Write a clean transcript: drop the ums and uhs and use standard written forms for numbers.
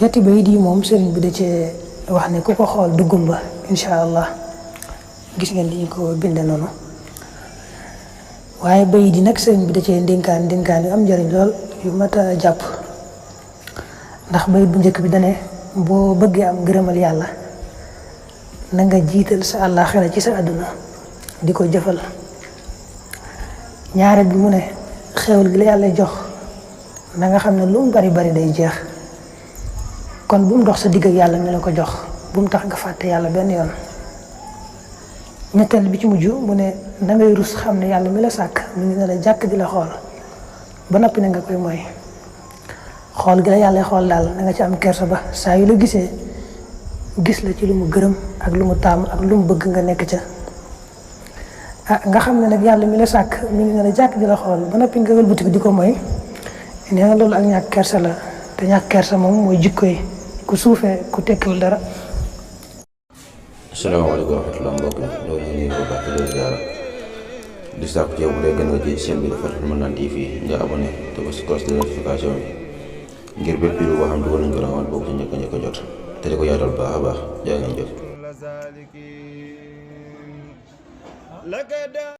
yetti bayit yi moom sëriñ bi da cee wax ne ku ko xool du gumba incha allah gis ngeen di ñu ko binde noonu waaye bayit yi nag sëriñ bi da cee ndénkaan yu am njëriñ lool yu mat a jàpp ndax bayit bu njëkk bi dane boo bëggee am gërëmal yàlla na nga jiital sa àllaaxira ci sa àdduna di ko jëfal ñaareel bi mu ne xewal gi la yàlla jox na nga xam ne lu mu bari bari day jeex kon bu mu dox sa digg ak yàlla mi la ko jox bu mu tax nga fàtte yàlla benn yoon ñetteel bi ci mujj mu ne na ngay rus xam ne yàlla mi la sàkk mi ngi ne la jàkk di la xool ba noppi na nga koy mooy xool gi la yàlla xool daal na nga ci am kersa ba saa yu la gisee gis la ci lu mu gërëm ak lu mu taamu ak lu mu bëgg nga nekk ca nga xam ne nag yàlla mi la sàkk mi ngi ne la jàkk di la xool ba noppi nga wëlbatiku di ko mooy nee na loolu ak ñàkk kersa la te ñàkk kersa moom mooy jikko yi ku suufee ku tekkiwul dara. asalaamaaleykum wa rahmatulah mbokk mi ñoo ngi nii bu baax di ziara di sàkku ci yow bu dee gën nga ci chaîne bi di Fathul Mannan TV nga abonné te ba si cloche de notification bi ngir bépp vidéo boo xam dugal nañ ko rawal boobu ci njëkk a jot te di ko yaatal baax a baax jaa ngeen jëf.